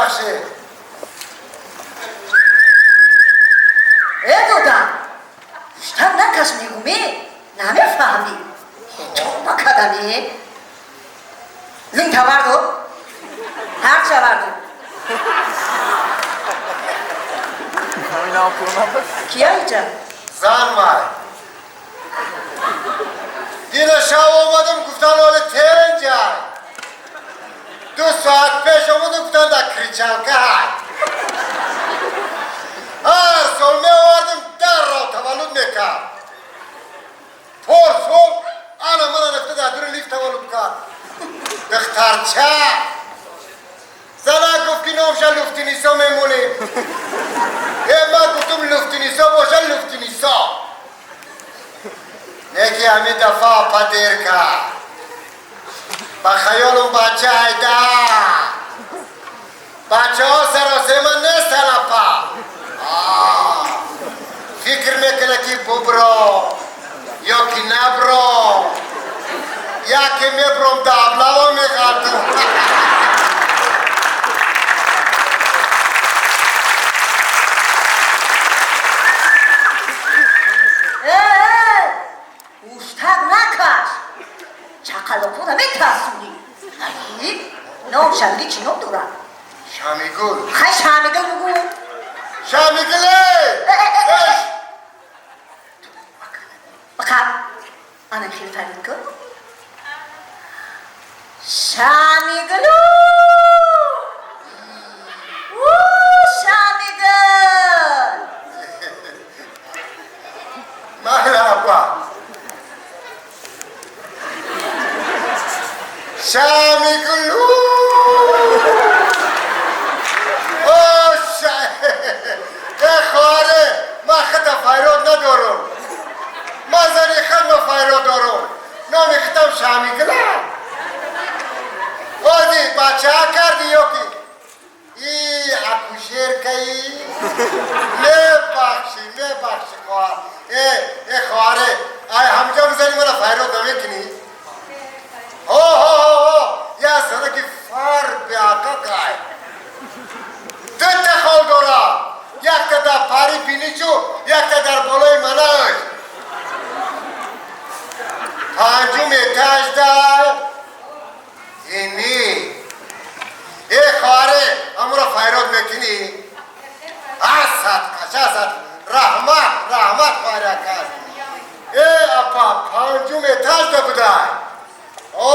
Мебахшед. Э, додам, штаб накаш, мегуме, намефаҳмӣ. Тоба кадаме. Зин таварду, ҳарча варду. Кия иҷа? Зан май. Дина шаб омадам, гуфтан ҳоли тенҷай. 2 соат пеш омадам, гуфтан дар кричалка ҳай. Ҳар сол меовардам, дарро таваллуд мекард. Порсол ана мана нафта дар дури лифт таваллуд кард. Духтарча. Занак гуфт, ки номша Луфтинисо мемонем. Э, ман гуфтум, Луфтинисо боша, Луфтинисо. Неки ҳамин дафъа апа дер кард. Ба хаёлум бача айда. Бачаҳо саросема нестан, апа. Фикр мекунад, ки бубро ё ки набро. Яке мебром, да аблаво меғалтам. Э, э, уштак накаш. Чақалоқора метарсунӣ. Ай, ном шамиги чӣ ном дорад? Шамигул. Хай, Шамигул бугӯ. Шамигуле! Э, э, э, э. Бақаб, ана хел фарид кун. Шамигулу! У, Шамигул! Майла, апа. Шамигулу! О, ша... Э, хоҳаре, ман хита файрод надорам. Ман зани хидма файрод дорам. Номи хитам Шамигула. Ози бачаа кардӣ ё ки? И акушеркаи? Мебахшӣ, мебахшӣ, хоҳар. Э, э, хоҳаре, ай ҳамҷо мизани мана файрод намекунӣ? Ҳо, ҳо, ҳо, ҳо, я занаки фар беақақай. Дута хол дора. Якта дар пари биничу, якта дар болои манаш. Панҷум этажда ини. Э, хоҳаре, ҳамуро файрод мекунӣ? Асад, қашасад. Раҳмат, раҳмат, хоҳари акас. Э, апа, панҷум этажда будай. О,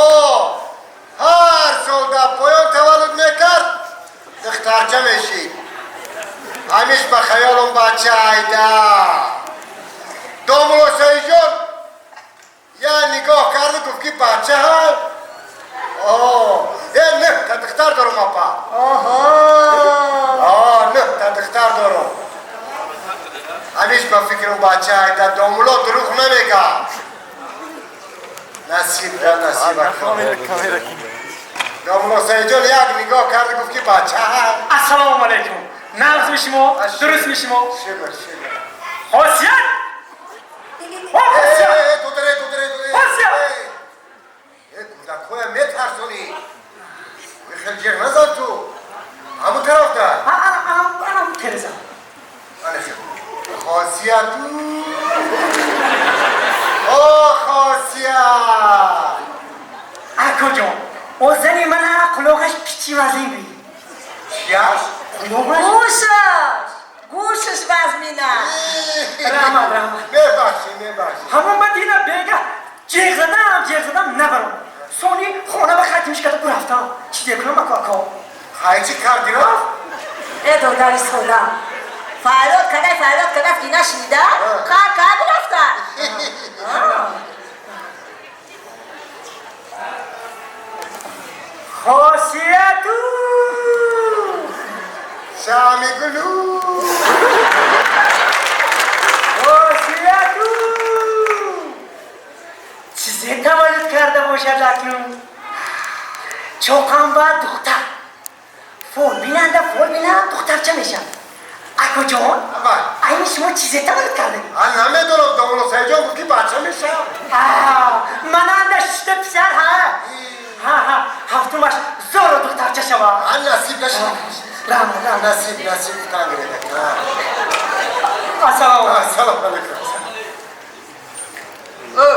ҳар сол дар поён таваллуд мекард, духтарча мешид. Ҳамиш ба хаёлам бача айда. Домулло Саидҷон я нигоҳ карду гуфт, ки бача ҳай. О, э, нӯҳта духтар дорам, апа. Оҳо! О, нӯҳта духтар дорам. Ҳамиш ба фикрам бача айда, домулло дурӯғ намегӯяд. Насиб да насиб. Домулло Саидҷон як нигоҳ карду гуфт, ки бача ҳай. Ассалому алайкум. Нағз мишимо, дуруст мишимо. Шукр, шукр. Хосият! О, хосият! Э, додаре, додаре, додаре. Хосият! Э, кӯдакҳоя метарсонӣ. Хел ҷеғ назан ту. Ҳамун тараф да. Ана тереза. Ана хел. Хосияту. О, хосият. Акоҷон, о зани мана құлоғаш пичи вазин би. Чияш? Құлоғаш? Гӯшаш! Гӯшаш вазмина. Раҳмат, раҳмат. Мебахшӣ, мебахшӣ. Ҳамон ба дина бега ҷеғ задам, ҷеғ задам, набаром. Сони хона ба хатимиш карда бурафтам. Чӣ декунам, ако, ако? Хай, чӣ кардӣ, рафт? Э, додари сода. Файрод кадай, файрод кадай, ки нашнида? Қар кар рафта. Хосияту! Шамигулу. Хосияту! Чизе таваллуд карда бошад акнун. Чоқам ба духтар. Фолбинанда фолбина духтарча мешавад. Акоҷон, Абай. айни шумо чизе таваллуд кардагӣ? А, намедонам, домулло Саидҷон гуфт, ки бача мешавад. Мананда шишта писар ҳа. Ҳа, ҳа, ҳафтумаш зоро духтарча шавад. А, насиб нашид. Раҳмат, раҳмат. Насиб, насиб тангиреда. Ассалому алайкум. Ассалому алайкум.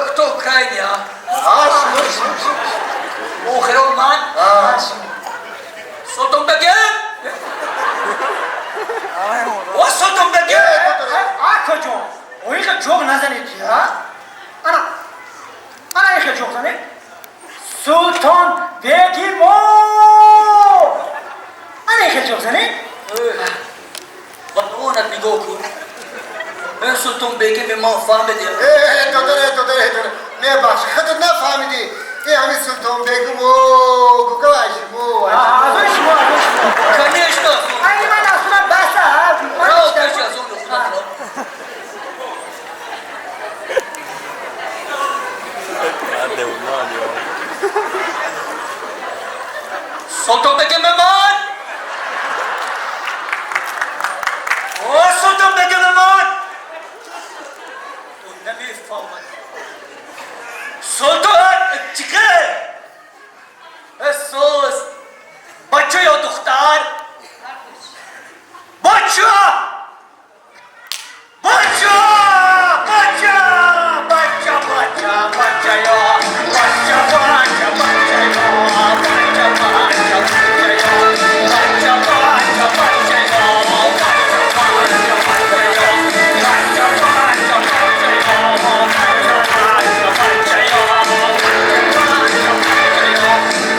Кто крайний, а? А, шумо, шумо, шумо. Охирон ман? А, Султонбегим! О, Султонбегим! Акаҷон, оиха ҷоғ назанед, я? Ана, ана иха ҷоғ занед. Султон бегимо! Ана иха ҷоғ занед. Ватонат нигоҳ кун. Ин Султонбегими ман фаҳмиди. Э, додар, э, додар, э, додар. Мебахши, худат нафаҳмидӣ. Э, ҳамин Султонбегим, о, гуфта шумо. Аз он шумо, аз он шумо. Конечно! Ай, ман аз худам баса. Раво пеши аз он худат ро. Султонбегими ман! О, Султонбегими ман! Ту намефаҳмад. Султон чиқи! Эсос! Бача ё духтар? Бача! Бача! Бача! Бача, бача, бача ё! Бача, бача, бача ё! Бача, бача, бача ё! Бача, бача, бача ё! Бача, бача, бача ё! Бача, бача, бача ё! Бача, бача, бача ё! Бача, бача ё!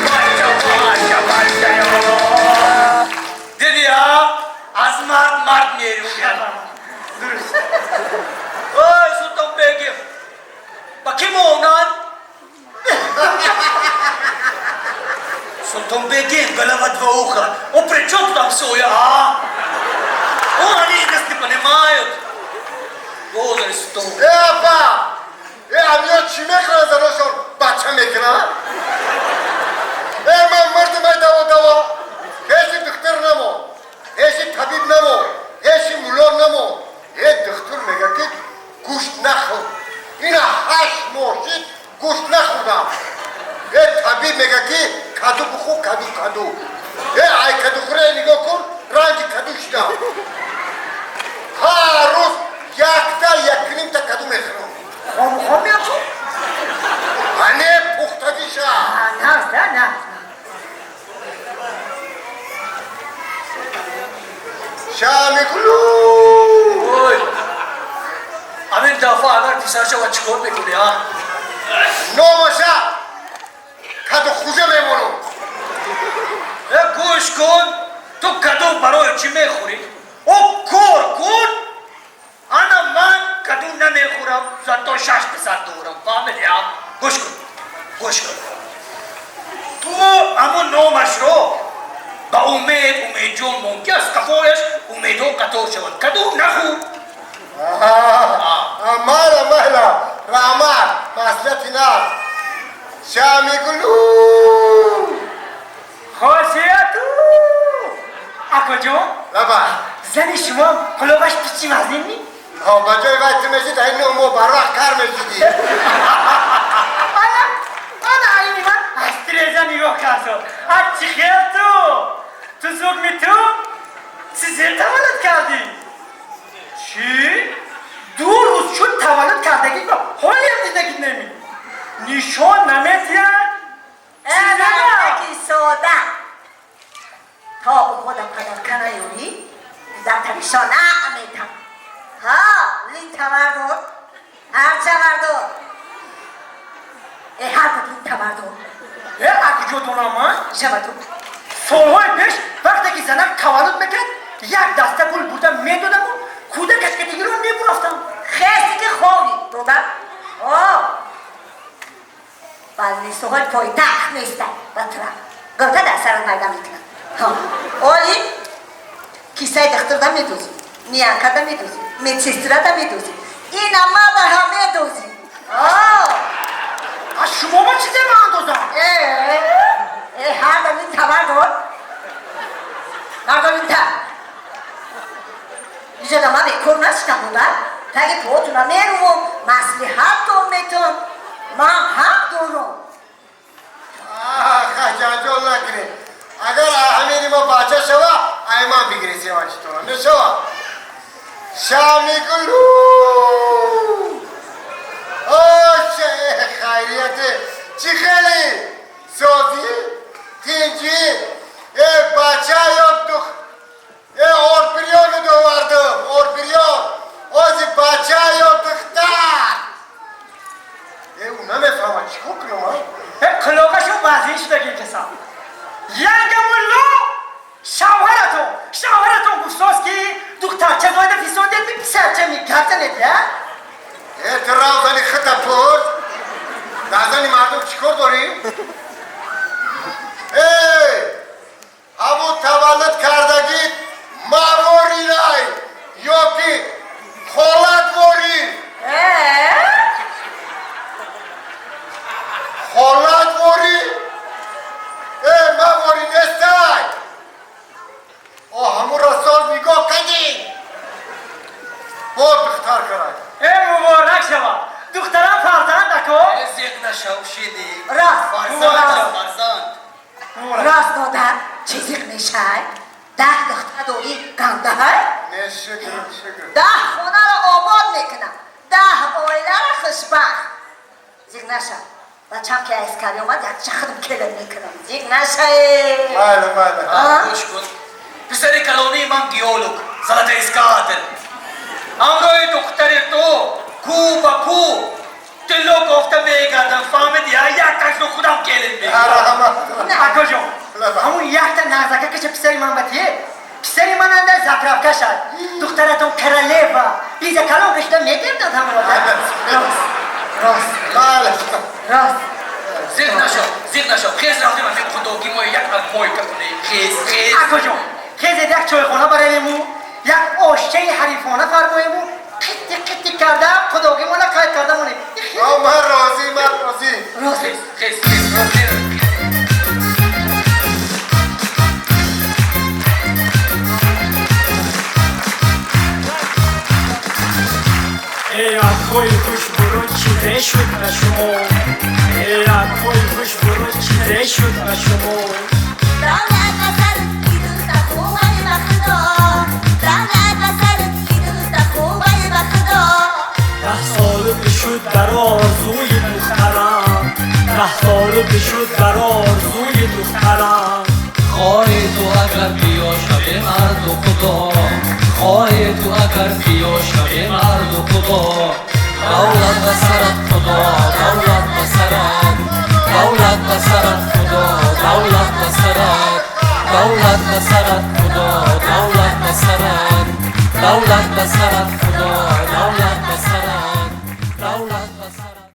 Бача, бача, бача ё! Дидӣ, а? Аз мард мард мерӯяд. Дуруст. Ой, Султонбегим! Ба кӣ монанд? Султонбегим, голова два уха. О, при чем там все я, а? О, они нас не понимают. Боже, что? Э, апа! Э, амиё чӣ мекунанд заношон? Бача мекунанд? Э, ман мардум, ай даво даво. Ҳечи духтур намо. Ҳечи табиб намо. Ҳечи мулло намо. Э, духтур мега ки гӯшт нахӯр. Ина 8 моҳ шид гӯшт нахӯрдам. Э, табиб мега ки каду бихӯр, каду, каду. Э, ай кадухӯре нигоҳ кун, ранги каду шидам. Ҳар рӯз якта, якнимта каду мехӯрам. Хом хом меапшо? Ане пухтагиша. Нағз, да, нағз. Шамигулу! Ой, ҳамин дафъа агар писар шавад чикор мекунӣ, а? Номаша каду хӯза мемонам. Э, гӯш кун, ту каду барои чӣ мехӯрӣ? О, кор кун! Ана ман каду намехӯрам, зато шаш писар дорам, фаҳмидӣ, а? Гӯш кун, гӯш кун. Ту ҳамун номашро ба Умед, Умедҷон мон, ки аз қафояш умедҳо қатор шавад. Каду нахӯр. Майла, майла, раҳмат, маслиҳати нағз. Шамигулу! Хосияту! Акаҷон, Лаба. зани шумо құлоғаш пичи вазнин ми? Ҳо, ба ҷои вай ту мешид, ай 9 моҳ барвақт кар мешидӣ. Ана, ана айни ман аз тиреза нигоҳ кардо. А чӣ хел ту? Ту зуд ми ту? Чӣ зер таваллуд кардӣ? Чӣ? 2 рӯз шуд таваллуд кардагӣ ҳолиам дидагит неми. Нишон наметиҳад? Э, мардакӣ сода. То худа падарка наёрӣ, дидата нишон наметам. Ҳа, линта бардор. Ҳарча бардор. Э, ҳар буд линта бардор. Э, а куҷо донам ман? Шава ту. Солҳои пеш вақте ки занак таваллуд мекард, як даста гул бурда медодаму кӯдакаш ки дигиро мебурафтам. Хести ки хови, дода. О! Балнисоҳои пойтахт неста, батра. Гӯта дар сарат майда мекунам. Ҳа. Оли кисаи духтурда медӯзӣ, ниянкада медӯзӣ, медсестрада медӯзӣ. Ина мада ҳам медӯзӣ. О! А шумо ба чизе маандозам? Э, э, ҳар дам ин табар дор. Бардор ин та. Иҷода ман бекор нашидам буда. Таги потуна мерувам, маслиҳат метон. Ман ҳақ дорам. Ах, ҷанҷол накунед. Агар ҳамини мо бача шава, Ай ман бигиред семачитона мешава шамигулу хайрияте чӣ хеле созӣ тинҷӣ э бача ё дух э орбирёну довардам орбирён ози бача ё духтар э ӯ намефаҳмад чӣ кор кунам а қилоғашу вазин шудагин касам янга мулло шавҳаратон шавҳаратон гуфтост ки духтарча зоида фисондед писарча мегарданед я э ту равзани хита пурс дар зани мардум чӣ кор дорӣ эй ҳамун таваллуд кардагит маворинай ё ки холат ворин холат ворин э мавори нестай о ҳамуро соз нигоҳ кардӣ бо духтар карай э муборак шавад духтарам фарзанд ако зиқ нашав шиди рост фарзанд фарзанд рост додар чӣ зиқ мешай даҳ духтар дорӣ гандаҳай не шукр шукр даҳ хонаро обод мекунам даҳ оиларо хушбахт зиқ нашав бачам ки аскарӣ омад якча худам келин мекунам зиқ нашай майли майли гӯш кун писари калонии ман геолог золотоискатель ҳамроҳи духтари ту ку ба ку тилло кофта мегардам фаҳмиди якташро худам келин мекунам акоҷон ҳамун якта нағзака каша писари ман батие писари ман анда заправка шад духтаратон королева биза калон кашида мегардад ҳамро рост рост рост зиқ нашав зиқ нашав хез рафтем аз ин худогӣ мо як абойка кунем хез хез акоҷон хезед як чойхона баравему як ошчаи ҳарифона фармоему қитти қитти карда худогимона қайд карда монем ман розӣ ман розӣ розӣ хез хез хез Эй акҳои хушбурӯ чизе шуд ба шумо эй акҳои хушбурӯ чизе шуд ба шумо давлат ба сарат ки дӯста хубай ба худо давлат ба сарат ки дӯста хубай ба худо даҳ солу бишуд дар орзуи духтарам даҳ солу бишуд дар орзуи духтарам хоҳӣ ту агар биё шавем ҳарду худо хоҳӣ ту агар биё шавем ҳарду худо давлат ба сарат худо давлат ба сарат давлат ба сарат худо давлат ба сарат давлат ба сарат худо давлат ба сарат давлат ба